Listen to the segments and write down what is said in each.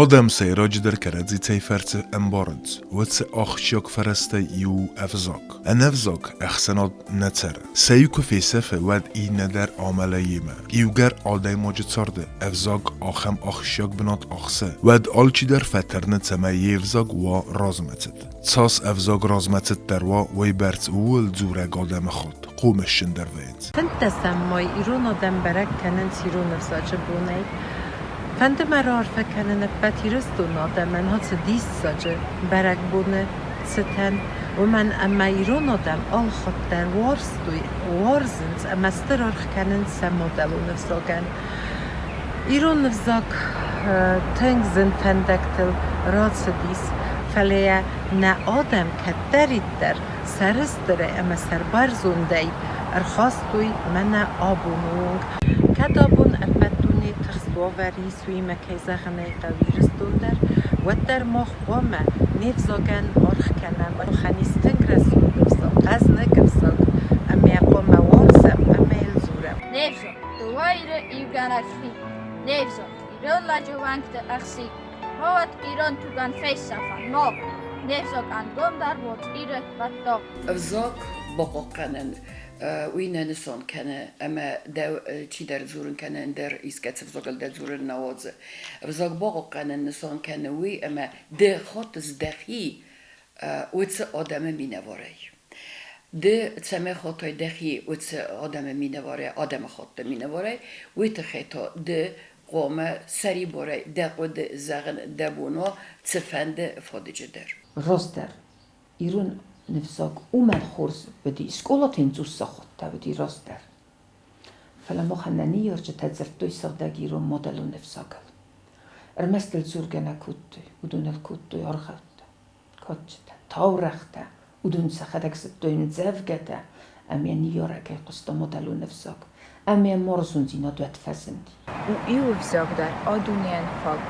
Адӕм сӕйраджыдӕр кӕрӕдзи цӕй фӕрцы ӕмбарынц, уыцы ахсджиаг фӕрӕзтӕй иу у ӕвзаг. Ӕнӕ взаг ӕхсӕнад нӕ цӕры. Сӕ иу куы фесӕфы, уӕд иннӕ дӕр амӕлы йемӕ. Иугӕр адӕймаджы царды ӕвзаг ахӕм ахсджиаг бынат ахсы, уӕд алчидӕр фӕтырны, цӕмӕй йе взаг уа размӕцыд. Цас ӕвзаг размӕцыддӕр уа, уыйбӕрц ууыл дзурӕг адӕмыхатт хъомысджындӕр вӕййынц. 15 май ирон адӕм бӕрӕг кӕнынц ирон ӕвзаджы бонӕй. Фӕнды мӕ раарфӕ кӕнын ӕппӕт Ирыстоны адӕмӕн ацы диссаджы бӕрӕгбоны цытӕн, уымӕн ӕмӕ ирон адӕм алхатт дӕр уарзтой, уарзынц ӕмӕ стыр аргъ кӕнынц сӕ мадӕлон ӕвзагӕн. Ирон ӕвзаг тынг зын фӕндӕгтыл рацыдис, фӕлӕ йӕ нӕ адӕм кӕддӕриддӕр сӕрыстырӕй ӕмӕ сӕрбӕрзондӕй ӕрхастой мӕнӕ абоны онг. Кӕд абон ӕппӕт дуне тыхст уавӕр ис, уыимӕ, кӕй зӕгъын ӕй хъӕуы, Ирыстон дӕр, уӕддӕр мах хъуамӕ не взагӕн аргъ кӕнӕм. Махӕн ис тынг рӕсугъд ӕвзаг, хъӕзныг ӕвзаг, ӕмӕ йӕ хъуамӕ уарзӕм ӕмӕ йыл дзурӕм. Не взаг, дыууӕ Иры иугӕнӕг хи. Не взаг, ирон лӕджы уӕнгты ӕхсин. Хауӕд ирон тугӕн фесӕфӕн ног. Не взаг ӕнгомдӕр уод Иры бӕттог. Ӕвзаг бахъахъхъӕнӕн уый нӕ нысан кӕны, ӕмӕ дӕ чидӕр дзурын кӕны ӕндӕр искӕцы ӕвзагыл дӕ дзурын нӕ уадзы. Ӕвзаг бахъахъхъӕнӕн нысан кӕны уый, ӕмӕ ды хатыс дӕхи уыцы адӕмы минӕварӕй. Ды цӕмӕй хатай дӕхи уыцы адӕмы минӕварӕй, адӕмыхатты минӕварӕй, уый тыххӕй та ды хъуамӕ сӕрибарӕй дӕ хъуыды зӕгъын дӕ бон уа цыфӕнды фадыджы дӕр. Раздӕр ирон ӕвзаг уымӕн хорз уыди, скъолаты йын цъус сахуыдта уыди раздӕр. Фӕлӕ махӕн нӕ ныййарджытӕ дзырдтой сыгъдӕг ирон мадӕлон ӕвзагыл. Ӕрмӕст ыл дзургӕ нӕ кодтой, уыдон ыл кодтой аргъӕуттӕ, кадджытӕ, таурӕгътӕ, уыдон сӕхӕдӕг зыдтой ӕмдзӕвгӕтӕ ӕмӕ йӕ ныййарӕгӕй хъуыста мадӕлон ӕвзаг ӕмӕ йӕм уарзондзинад уӕд фӕзынди. У иу ӕвзаг дӕр а дунейӕн фаг,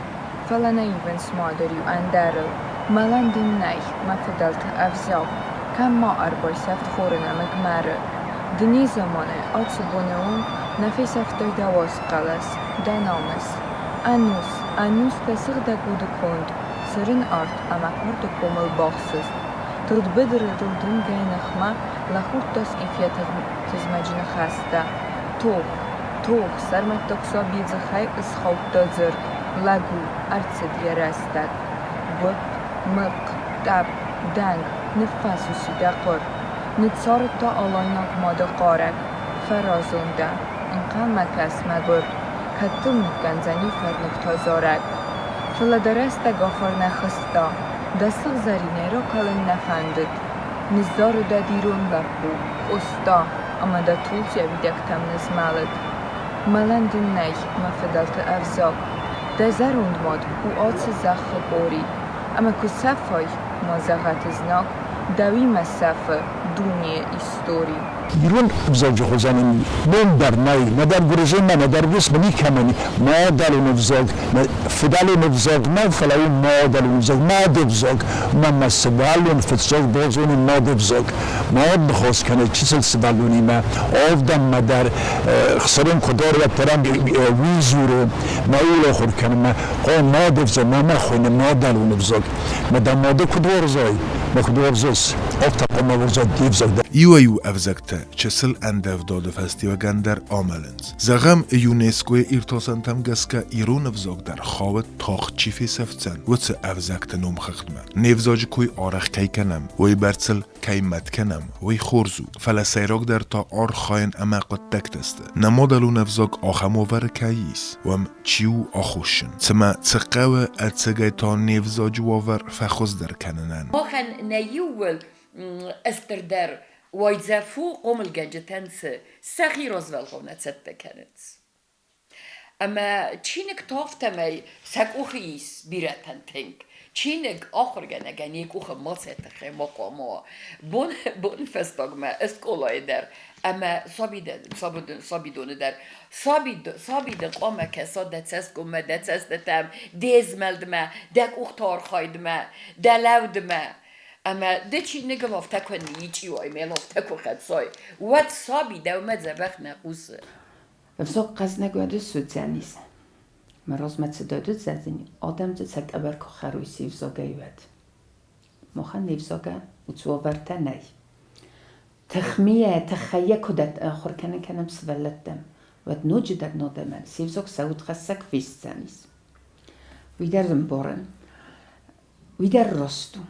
Фӕлӕ нӕ ивынц мадӕр иу ӕндӕрыл. Мӕлӕн дын нӕй, мӕ фыдӕлты ӕвзаг, Кӕм ма ӕрбайсӕфт хоры нӕмыг мӕры. Ды незаманӕй ацы боны онг Нӕ фесӕфтай дӕ уаз хъӕлӕс, дӕ намыс. Ӕнус, ӕнус дӕ сыгъдӕг уды конд, Цырын арт ӕмӕ карды комыл бахсыст. Тыгъд быдыры дыл дымгӕйы ныхмӕ Лӕхурдта скъиф йӕ тызмӕджы ныхӕстӕ. Тох, тох, сӕрмӕттаг саби дзыхӕй ысхаудта дзырд, Лӕг у, ӕрцыд йӕ рӕстӕг. Гуыпп, мыхъхъ, тъӕпп, дӕнг, ныффӕсус и дӕ хъуыр. Ныццарыдта алайнаг мады хъарӕг. Фӕразон дӕ, ӕнхъӕлмӕ кӕс, мӕгуыр, Кӕд дыл ныккӕндзӕни фӕрныг та зарӕг. Фӕлӕ дӕ рӕстӕг афар нӕ хызта, Дӕ сыгъзӕринӕй ракӕлын нӕ фӕндыд. Ныззарыдӕд ирон лӕппу, Къоста, ӕмӕ дӕ тулдз йӕ уидӕгтӕм нызмӕлыд. Мӕлӕн дын нӕй, мӕ фыдӕлты ӕвзаг. Дӕ зӕронд мад у ацы зӕххы къори. Ӕмӕ куы сӕфай, ма зӕгъӕт ызнаг, дӕуимӕ сӕфы дунейы истори. Ирон ӕвзаджы хуызӕн ын ном дӕр нӕй, нӕдӕр гуырдзымӕ, нӕдӕр уысмӕ никӕмӕн и. Мадӕлон ӕвзаг, фыдӕлон ӕвзаг нӕу, фӕлӕ у мадӕлон ӕвзаг, мады ӕвзаг. Ӕмӕ мӕ сывӕллон фыццаг базоны мады ӕвзаг. Мад ныхас кӕны чысыл сывӕллонимӕ, авдӕнмӕ дӕр хсырын куы дары, уӕддӕр ӕм уый дзуры, мӕ ууыл ахуыр кӕны, мӕ мады ӕвзаг, мамӕ хуыйны мадӕлон ӕвзаг. Мӕ дӕ мады куыд уарзай, мӕ куыд уарзыс, афтӕ хъуамӕ уарзай де взаг дӕр. Иуӕй-иу ӕвзӕгтӕ чысыл ӕндӕвдады фӕстиуӕгӕн дӕр амӕлынц. Зӕгъӕм, ЮНЕСКО-йы иртасӕнтӕм гӕсгӕ ирон ӕвзаг дӕр хауы тагъд чи фесӕфдзӕн, уыцы ӕвзӕгты номхыгъдмӕ. Не взаджы кой арӕх кӕй кӕнӕм, уыйбӕрц ыл кӕй мӕт кӕнӕм, уый хорз у, фӕлӕ сӕйрагдӕр та архайын ӕмӕ хъуыддӕгтӕ сты. Нӕ мадӕлон ӕвзаг ахӕм уавӕры кӕй ис, уым чи у аххосджын? Цымӕ цы хъӕуы ӕцӕгӕй та не взаджы уавӕр фӕхуыздӕр кӕнынӕн? Махӕн нӕ иууыл стырдӕр уайдзӕф у хъомылгӕнджытӕн цы сӕхи развӕлгъау нӕ цӕттӕ кӕнынц. Ӕмӕ чиныг та афтӕмӕй сӕ къухы ис бирӕтӕн тынг. Чиныг ахуыргӕнӕгӕн йӕ къухы ма тыххӕй ма хъуамӕ уа. Бон, бонфӕстагмӕ скъолайы дӕр ӕмӕ сабидоны дӕр сабиды хъуамӕ кӕса дӕ цӕсгоммӕ, дӕ цӕстытӕм, де змӕлдмӕ, дӕ къухты архайдмӕ, дӕ лӕудмӕ. Ӕмӕ ды чиныгыл афтӕ куы ничъиуай, мел афтӕ куы хӕцай, уӕд саби дӕумӕ дзӕбӕх нӕ хъусы. Ӕвзаг хъӕзнаг уӕды судзӕнис. Мӕ размӕ цыдӕр уыдзӕни, адӕм дзы сӕ къӕбӕр куы хӕрой се взагӕй, уӕд. Махӕн не взагӕн уыцы уавӕртӕ нӕй. Тыхмийӕ, тыххӕй йӕ куыд ахуыр кӕнын кӕнӕм сывӕллӕттӕм, уӕд ноджыдӕр адӕмӕн се взаг сӕ удхӕссӕг фестдзӕнис. Уый дӕр ӕмбарын, уый дӕр раст у.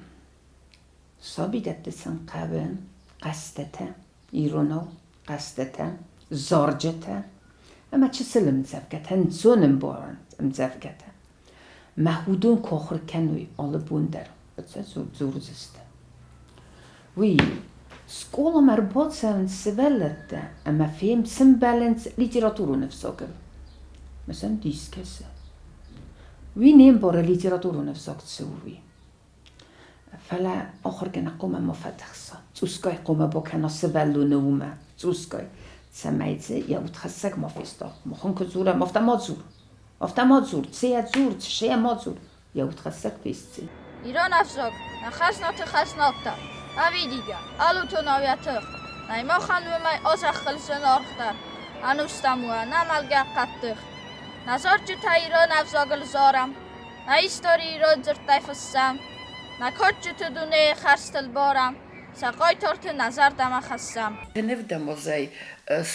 Сабидӕтты сын хъӕуы хъӕстӕтӕ, иронау хъӕстӕтӕ, зарджытӕ ӕмӕ чысыл ӕмдзӕвгӕтӕ, ӕнцон ӕмбарӕн ӕмдзӕвгӕтӕ. Мӕ уыдон куы ахуыр кӕной алы бон дӕр, уӕд сӕ дзурдзысты. Уый скъоламӕ ӕрбацӕуынц сывӕллӕттӕ ӕмӕ сӕмбӕлынц литературон ӕвзагыл. Мӕ сӕм дис кӕсы. Уый не мбары литературон ӕвзаг цы у, уый. Фӕлӕ ахуыргӕнӕг хъуамӕ ма фӕтыхса, цъусгай хъуамӕ бакӕна сывӕллоны уымӕ, цъусгай, цӕмӕй дзы йӕ удхӕссӕг ма феста. Мах ын куы дзурӕм, афтӕ ма дзур, афтӕ ма дзур, цы йӕ дзур, цы йӕ ма дзур, йӕ удхӕссӕг фестдзӕн. Ирон ӕвзаг, нӕ хӕзнаты хӕзнатӕ, ӕвидигӕ, ӕлутонау йӕ тых, нӕй махӕн уымӕй а-зӕххыл зынаргъдӕр, ӕнустӕм у ӕнӕмӕлгӕ хъӕддых. Нӕ зарджытӕ ирон ӕвзагыл зарӕм, Нӕ истори ирон дзырдтӕй фыссӕм, нӕ кадджыты дунейы хӕрзтыл барӕм, сӕ хъайтарты нӕ зӕрдӕмӕ хӕссӕм. Нывдӕмозӕй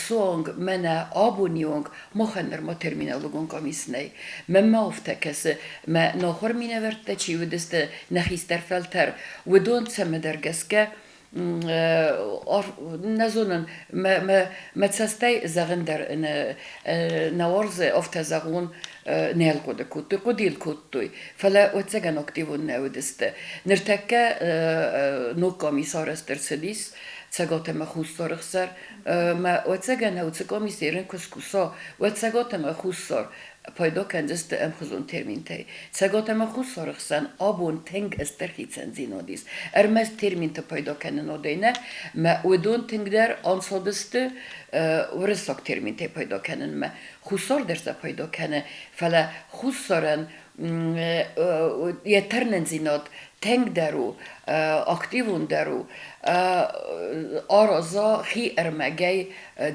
суанг мӕнӕ абони онг махӕн нырма терминологон къамис нӕй. Мӕнмӕ афтӕ кӕсы, мӕ нахуыр минӕвӕрттӕ чи уыдысты нӕ хистӕр фӕлтӕр, уыдон цӕмӕдӕр гӕсгӕ нӕ зонын, мӕ цӕстӕй зӕгъын дӕр нӕ уарзы, афтӕ зӕгъон, не ӕрхъуыды кодтой, хъуыды йыл кодтой, фӕлӕ ӕцӕгӕн активон нӕ уыдысты. Ныртӕккӕ ног къамис арӕзт ӕрцыдис Цӕгат ӕмӕ Хуссары хсӕр. Мӕ ӕцӕгӕн уыцы къамис ерын куы скуса, уӕд Цӕгат ӕмӕ Хуссар пайда кӕндзысты ӕмхуызон терминтӕй. Цӕгат ӕмӕ Хуссары хсӕн абон тынг стыр хицӕндзинад ис. Ӕрмӕст терминты пайда кӕнынадӕй нӕ, мӕ уыдон тынгдӕр ӕнцадысты уырыссаг терминтӕй пайда кӕнынмӕ. Хуссар дӕр сӕ пайда кӕны, фӕлӕ Хуссарӕн йӕ тырнындзинад тынгдӕр у, активондӕр у, араза хи ӕрмӕгӕй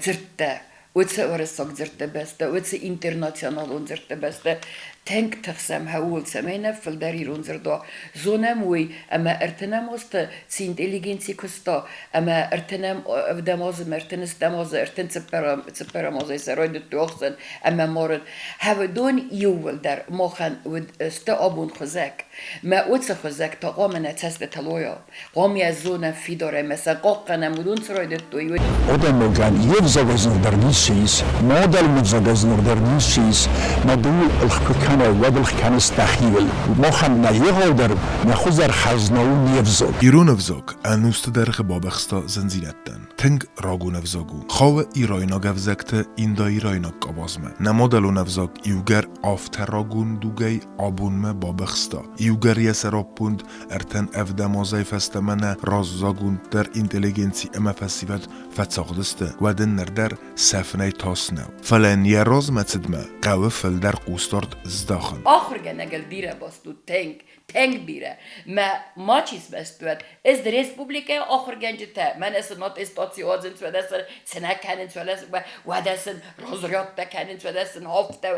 дзырдтӕ. Уыцы уырыссаг дзырдты бӕсты, уыцы интернационалон дзырдты бӕсты тынг тыхсӕм ууыл, цӕмӕй нӕ фылдӕр ирон дзырд уа. Зонӕм уый, ӕмӕ ӕртынӕм азты цы интеллигенци куыста, ӕмӕ ӕртынӕм ӕвдӕм азы ӕмӕ ӕртын ӕстӕм азы, ӕртын цыппӕрӕм азӕй сӕ райдыдтой ӕхсӕн ӕмӕ марын. Хӕвдон иууылдӕр махӕн уыд сты абон хуызӕг. Мӕ уыцы хуызӕг та хъуамӕ нӕ цӕстытыл уа. Хъуамӕ зонӕм фидарӕй ӕмӕ сӕ хъахъхъӕнӕм, уыдон цы райдыдтой, уый. Адӕймагӕн йе взагӕзног дӕр ницы ис, мадӕлон ӕвзагӕзног дӕр ницы ис. Мӕ ду ӕлгъ куы кӕнай, уӕд ӕлгъ кӕныс дӕхиуыл. Махӕн нӕ егъаудӕр, нӕ хуыздӕр хӕзна у не взаг. Ирон ӕвзаг ӕнусты дӕргъы бабыхста зындзинӕдтӕн. Тынг рагон ӕвзаг у. Хауы ирайнаг ӕвзӕгты индоирайнаг къабазмӕ. Нӕ мадӕлон ӕвзаг иугӕр афтӕ рагон дугӕй абонмӕ бабыхста. Иугӕр йӕ сӕраппонд ӕртӕн ӕвдӕм азӕй фӕстӕмӕ нӕ раззагонддӕр интеллигенци ӕмӕ фӕсивӕд фӕцагъды сты, уӕд ын ныр дӕр сӕфынӕй тас нӕу. Фӕлӕ йын йӕ размӕцыдмӕ хъӕуы фылдӕр хъусдард здахын. Ахуыргӕнӕгыл бирӕ баст у тынг, тынг бирӕ. Мӕ мачи смӕсты уӕд. Ӕз республикӕйы ахуыргӕнджытӕ, мӕнӕ сын аттестаци уадзынц, уӕдӕ сын цынӕ кӕнынц, уӕдӕ сын разрядтӕ кӕнынц, уӕдӕ сын афтӕ.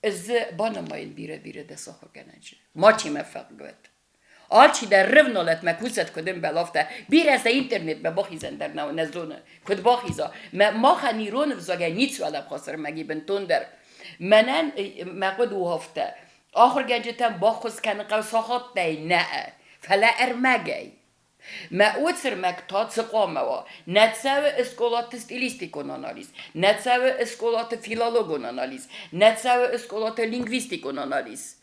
Ӕз дзы банымайын бирӕ-бирӕ дӕс ахуыргӕнӕджы. Мачи мӕ фӕхъыг Алчидӕр рывналӕтмӕ кусӕд, куыд ӕмбӕлы, афтӕ. Бирӕ сӕ интернетмӕ бахизӕн дӕр нӕ зоны, куыд бахиза. Мӕ махӕн ирон ӕвзагӕй ницуал ӕбхасырмӕги бынтондӕр. Мӕнӕн мӕ хъуыды у афтӕ. Ахуыргӕнджытӕн баххуыс кӕнын хъӕуы сахаттӕй нӕ, фӕлӕ ӕрмӕгӕй. Мӕ уыцырмӕг та цы хъуамӕ уа? Нӕ цӕуы скъолаты стилистикон анализ, нӕ цӕуы скъолаты филологон анализ, нӕ цӕуы скъолаты лингвистикон анализ.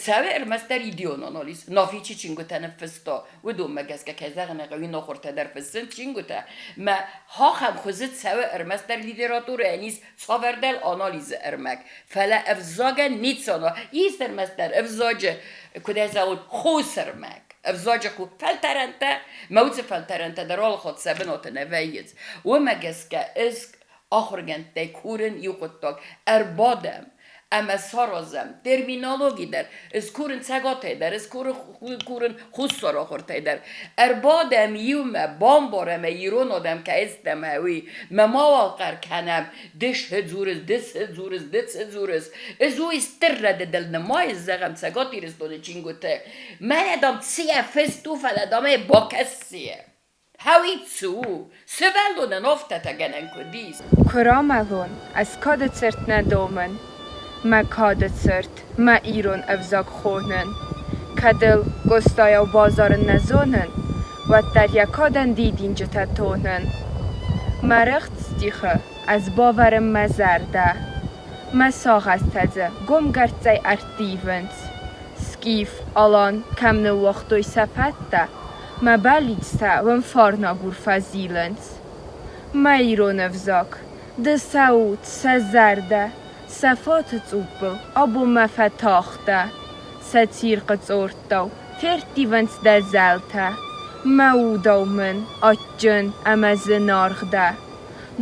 Цӕуы ӕрмӕстдӕр идеон анализ. Нафи чи чингуытӕ ныффыста, уыдонмӕ гӕсгӕ, кӕй зӕгъын ӕй хъӕуы, нохуыртӕ дӕр фыссынц чингуытӕ. Мӕ ахӕм хуызы цӕуы ӕрмӕстдӕр литературӕйӕн ис цавӕрдӕр анализы ӕрмӕг, фӕлӕ ӕвзагӕн ницӕмӕ ис ӕрмӕстдӕр ӕвзаджы, куыд ӕй зӕгъон, хос ӕрмӕг. Ӕвзаджы фӕлтӕрӕнтӕ, мӕ уыцы фӕлтӕрӕнтӕ дӕр алыхатт сӕ бынаты нӕ вӕййынц. Уымӕ гӕсгӕ ӕз ахуыргӕндтӕй курын иу хъуыддаг: ӕрбадӕм. Ӕмӕ саразӕм терминологи дӕр, скурын Цӕгатӕй дӕр, скурын Хуссар ахуыртӕй дӕр. Ӕрбадӕм иумӕ, бамбарӕм ирон адӕм кӕй стӕм, уый. Мӕ мауал хъӕр кӕнӕм, ды цы дзурыс, ды цы дзурыс, ды цы дзурыс. Ӕз уый стыр рӕдыдыл нымайын, зӕгъӕм, Цӕгат Ирыстоны чингуыты. Мӕнӕ, дам, цы йӕ фыст у, фӕлӕ, дам, ӕй бакӕссы. Хауицу, сывӕллонӕн афтӕтӕ гӕнӕн куыд ис? Куы рамӕлон, ӕз кады цырт нӕ домын. Мӕ кады цырт мӕ ирон ӕвзаг хонын. Кӕд ыл Къостайау базарын нӕ зонын, уӕддӕр йӕ кадӕн дидинджытӕ тонын. Мӕ рӕгъд стихы ӕз бавӕрын мӕ зӕрдӕ. Мӕ сагъӕстӕ дзы гомгӕрццӕй ӕрттивынц. Скиф, алан кӕм ныууагътой сӕ фӕдтӕ, мӕ бӕллицтӕ уым фарнагур фӕзилынц. Мӕ ирон ӕвзаг, ды сӕ уд, сӕ зӕрдӕ, сӕ фаты цъуппыл абонмӕ фӕтахтӕ, сӕ цирхъы цъорттау ферттивынц дӕ зӕлтӕ. Мӕ удау мын адджын ӕмӕ зынаргъ дӕ.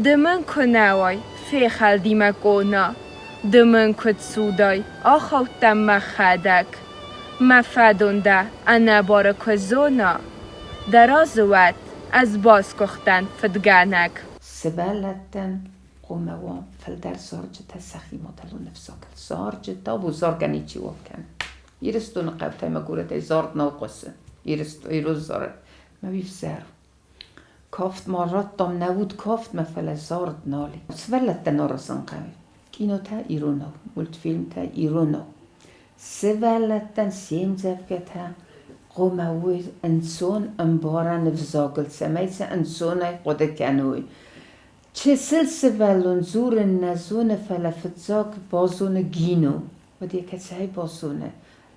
Ды мын куы нӕ уай, фехӕлди мӕ къона. Ды мын куыд цудай, ахаудтӕн мӕхӕдӕг. Мӕ фӕдон дӕ ӕнӕбары куы зона, дӕ разы уӕд ӕз басгуыхтӕн фыдгӕнӕг. Сывӕллӕттӕн хъуамӕ уа фылдӕр зарджытӕ сӕхи мадӕлон ӕвзагыл. Зарджытӕ у заргӕ ничиуал кӕны. Ирыстоны хъӕутӕй ӕмӕ горӕтӕй зард нал хъуысы. Ирон зарӕг. Мӕ уый ӕвзӕр у. Кафт ма радтам нӕ уд кафтмӕ, фӕлӕ зард нал и. Сывӕллӕттӕн аразын хъӕуы кинотӕ иронау, мультфильмтӕ иронау. Сывӕллӕттӕн се мдзӕвгӕтӕ хъуамӕ уой ӕнцон ӕмбарӕн ӕвзагыл, цӕмӕй сӕ ӕнцонӕй хъуыды кӕной. Чысыл сывӕллон дзурын нӕ зоны, фӕлӕ фыццаг базоны гино. Уӕд йӕ кӕцӕй базоны?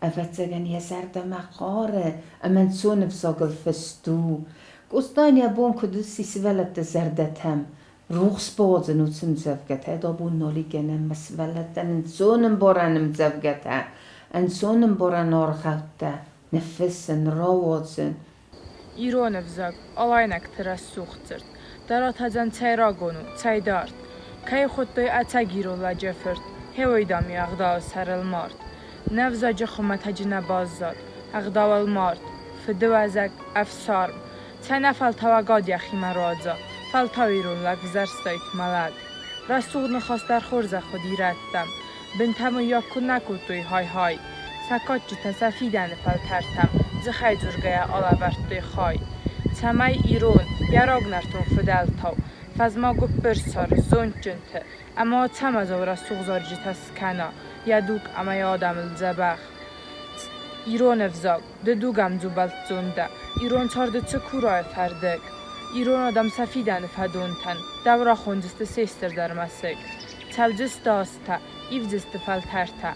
Ӕвӕццӕгӕн, йӕ зӕрдӕмӕ хъары ӕмӕ ӕнцон ӕвзагыл фыст у. Къостайӕн йӕ бон куыд сси сывӕллӕтты зӕрдӕтӕм рухс бауадзын уыцы ӕмдзӕвгӕтӕ, абон нал и гӕнӕн мӕ сывӕллӕттӕн ӕнцон ӕмбарӕн ӕмдзӕвгӕтӕ, ӕнцон ӕмбарӕн аргъӕуттӕ ныффыссын, рауадзын. Ирон ӕвзаг, алайнӕгты рӕсугъд дзырд, дӕ ратӕдзӕн цӕй рагон у, цӕй дард. Кӕй хуыдтой ӕцӕг ирон лӕджы фырт, гъеуый, дам, йӕ ӕгъдауы сӕрыл мард. Не взаджы хуымӕтӕджы нӕ баззад, ӕгъдауыл мард, фыдыуӕзӕг, ӕфсарм. Цӕй фӕлтау ӕгад йӕхимӕ руадза, фӕлтау ирон лӕг взӕрстаид мӕлӕт. Рӕсугъд ныхас дӕр хорзӕх уыд ирӕттӕм, бынтӕ мыййаг куы нӕ кодтой хай-хай. Сӕ кадджытӕ сӕ фидӕны фӕлтӕртӕм дзыхӕй дзургӕйӕ алӕвӕрдтой хай. Цӕмӕй ирон, йӕ рагнӕртон фыдӕлтау, фӕзма гуыппырсар, зондджынты ӕмӕ Ацӕмӕзау рӕсугъд зарджытӕ скӕна йӕ дуг ӕмӕ йӕ адӕмыл дзӕбӕх. Ирон ӕвзаг, ды дугӕмдзу бӕлццон дӕ, ирон царды цыкурайы фӕрдыг. Ирон адӕм сӕ фидӕны фӕдонтӕн дӕу рахондзысты се стырдӕр мӕсыг. Цӕудзысты азтӕ, ивдзысты фӕлтӕртӕ,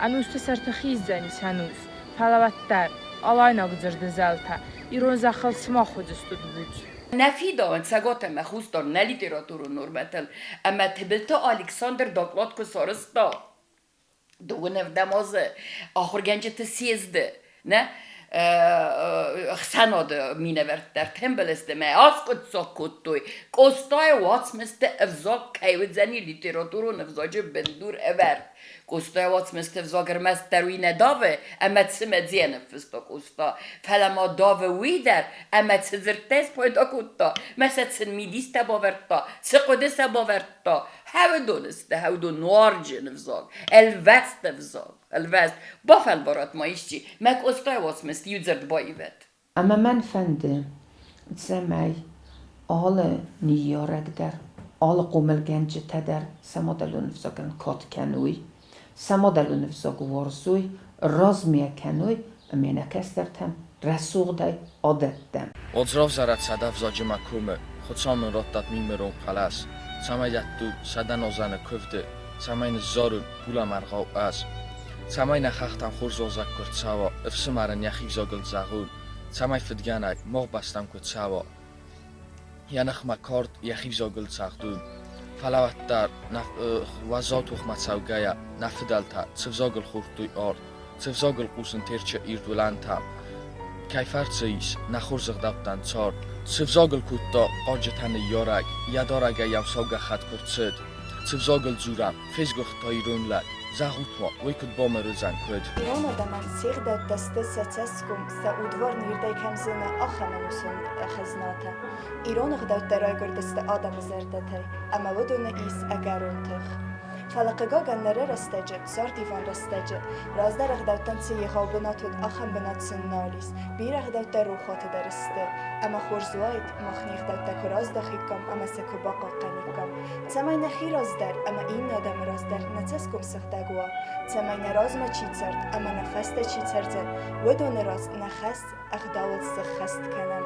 ӕнусты сӕрты хиздзӕнис ӕнус, фӕлӕ уӕддӕр, алайнаг дзырды зӕлтӕ, ирон зӕххыл сымах уыдзыстут буц. Нӕ фидауӕн Цӕгат ӕмӕ Хуссар нӕ литературон нормӕтыл ӕмӕ Тыбылты Александр доклад куы сарӕзта дыууын ӕвдӕм азы ахуыргӕнджыты съезды, нӕ ӕхсӕнады минӕвӕрттӕ ӕртӕмбӕлысты ӕмӕ аскъуыддзаг кодтой, Къостайы уацмысты ӕвзаг кӕй уыдзӕни литературон ӕвзаджы бындур ӕвӕрд. Къостайы уацмысты ӕвзаг ӕрмӕстдӕр уый нӕ давы, ӕмӕ цымӕ дзийӕ ныффыста Къоста, фӕлӕ ма давы уый дӕр, ӕмӕ цы дзырдтӕй спайда кодта, мӕ сӕ цы мидистӕ бавӕрдта, цы хъуыды сӕ бавӕрдта, хӕуыдон сты, хӕуыдон нуарджын ӕвзаг, ӕлвӕст ӕвзаг, ӕлвӕст. Бафӕлварат ма исчи, мӕ Къостайы уацмысты иу дзырд баивӕд. Ӕмӕ мӕн фӕнды, цӕмӕй алы ныййарӕг дӕр, алы хъомылгӕнджытӕ дӕр сӕ мадӕлон ӕвзагӕн кад кӕной, сӕ мадӕлон ӕвзаг уарзой, размӕ кӕной ӕмӕ нӕ кӕстӕртӕм рӕсугъдӕй адӕттӕм. От равзарӕд сӕдӕ взаджы мӕ комы, Хуыцау мын раттӕд минмырон хъӕлӕс, Цӕмӕй дӕттут сӕдӕ нозаны куывды, Цӕмӕй ныззарут булӕмӕргъау ӕз. Цӕмӕй нӕ хӕхтӕм хорз уазӕг куы рцӕуа, Ӕфсымӕрӕн йӕхи взагыл зӕгъон, Цӕмӕй фыдгӕнӕг мах бӕстӕм куы цӕуа, Йӕ ныхмӕ кард йӕхи взагыл цӕгъдон. Фӕлӕ уӕддӕр, уӕззау тохмӕ цӕугӕйӕ, нӕ фыдӕлтӕ цы взагыл хордтой ард, цы взагыл хъусын Терчы ирд уылӕнтӕм, кӕй фӕрцы ис нӕ хорз ӕгъдӕуттӕн цард, цы взагыл кодта хъарджытӕ ныййарӕг, йӕ дарӕгӕй йӕм сау гӕххӕтт куы рцыд, цы взагыл дзурӕм, фесгуыхт та ирон лӕг. Зӕгъут-ма, уый куыд бамыр уыдзӕн, куыд? Ирон адӕмӕн се гъдӕуттӕ сты сӕ цӕсгом, сӕ удварн ирдӕй кӕм зыны, ахӕм ӕнусон хӕзнатӕ. Ирон ӕгъдӕуттӕ райгуырдысты адӕмы зӕрдӕтӕй, ӕмӕ уыдоны ис ӕгӕрон тых. Фӕлӕ хъыгагӕн ныры рӕстӕджы, цардивӕн рӕстӕджы, раздӕр ӕгъдӕуттӕн цы егъау бынат уыд, ахӕм бынат сын нал ис. Бирӕ ӕгъдӕуттӕ рохуаты дӕр сты. Ӕмӕ хорз уаид, мах не гъдӕуттӕ куы раздахиккам ӕмӕ сӕ куы бахъахъхъӕниккам, цӕмӕй нӕхи раз дӕр ӕмӕ иннӕ адӕмы раз дӕр нӕ цӕсгом сыгъдӕг уа, цӕмӕй нӕ размӕ чи цард ӕмӕ нӕ фӕстӕ чи цӕрдзӕн, уыдоны раз нӕ хӕс ӕгъдауыл сыххӕст кӕнӕм.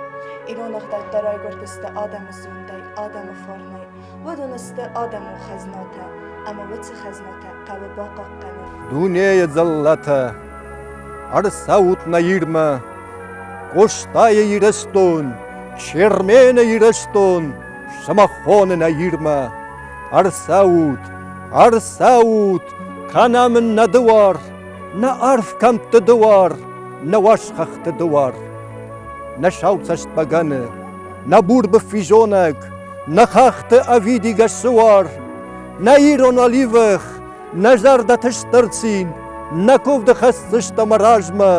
Ирон ӕгъдӕуттӕ райгуырдысты адӕмы зондӕй, адӕмы фарнӕй. Уыдон сты адӕмон хӕзнатӕ, ӕмӕ уыцы хӕзнатӕ хъӕуы бахъахъхъӕнын. Дунейы дзыллӕтӕ, ӕрцӕут нӕ Ирмӕ, Къостайы Ирыстон, Чермены Ирыстон, сымах хоны нӕ Ирмӕ. Ӕрцӕут, ӕрцӕут, кӕнӕм ын нӕ дуар, нӕ арф кӕмтты дуар, нӕ уаз хӕхты дуар. Нӕ сауцӕст бӕгӕны, нӕ бурбы физонӕг, нӕ хӕхты ӕвидигӕ сыуар, нӕ ирон оливых, нӕ зӕрдӕты стыр цин, нӕ куывды хӕсдзыстӕм размӕ,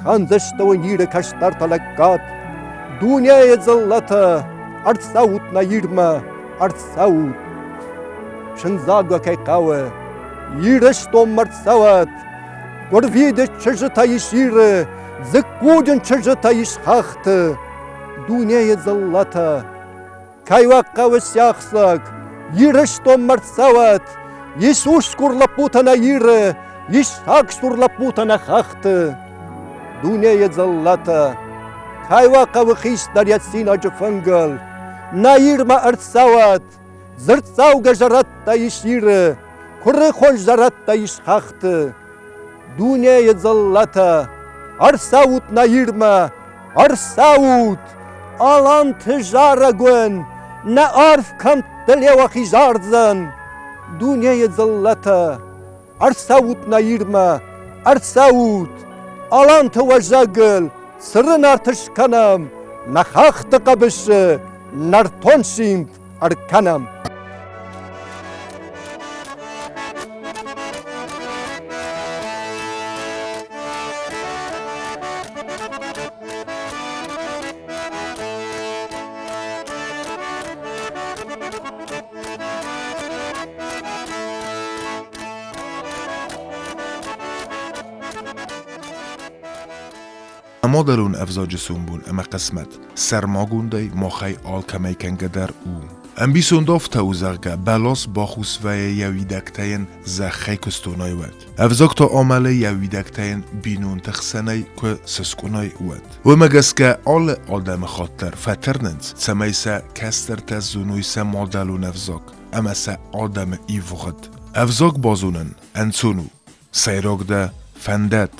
кӕндзысты уын Иры кӕстӕртӕ лӕггад. Дунейы дзыллӕтӕ, ӕрцӕут нӕ Ирмӕ, ӕрцӕут. Чындзаг уӕ кӕй хъӕуы, Ирыстонмӕ рцӕуӕд, Гуырвиды чызджытӕ ис Иры, дзыккуджын чызджытӕ ис хӕхты. Дунейы дзыллӕтӕ, кӕй уӕ хъӕуы сиахсаг, Ирыстонмӕ рцӕуӕд, ис усгур лӕппутӕ нӕ Иры, ис сагсур лӕппутӕ нӕ хӕхты. Дунейы дзыллӕтӕ, кӕй уӕ хъӕуы хистӕр йӕ цинаджы фынгыл, нӕ Ирмӕ ӕрцӕуӕд, дзырддзӕугӕ зӕрӕдтӕ ис Иры, куырыхон зӕрӕдтӕ ис хӕхты. Дунейы дзыллӕтӕ, ӕрцӕут нӕ Ирмӕ, ӕрцӕут! Аланты зарӕг уын нӕ арф кӕмтты Леуахи зардзӕн. Дунейы дзыллӕтӕ, ӕрцӕут нӕ Ирмӕ, ӕрцӕут! Аланты уӕзӕгыл цырын арт скӕнӕм, нӕ хӕхты хъӕбысы нӕртон симд ӕркӕнӕм. Мадӕлон ӕвзаджы сомбон ӕмӕ хъысмӕт сӕрмагондӕй махӕй алкӕмӕй кӕнгӕ дӕр у. Ӕмбисонд афтӕ у, зӕгъгӕ, бӕлас бахус вӕййы йӕ уидӕгтӕ йын зӕххӕй куы стонай, уӕд. Ӕвзаг та амӕлы йӕ уидӕгтӕ йын бинонты хсӕнӕй куы сыскъуынай, уӕд. Уымӕ гӕсгӕ алы адӕмыхатт дӕр фӕтырнынц, цӕмӕй сӕ кӕстӕртӕ зоной сӕ мадӕлон ӕвзаг ӕмӕ сӕ адӕмы ивгъуыд. Ӕвзаг базонын ӕнцон у, сӕйраг дӕ фӕндӕт.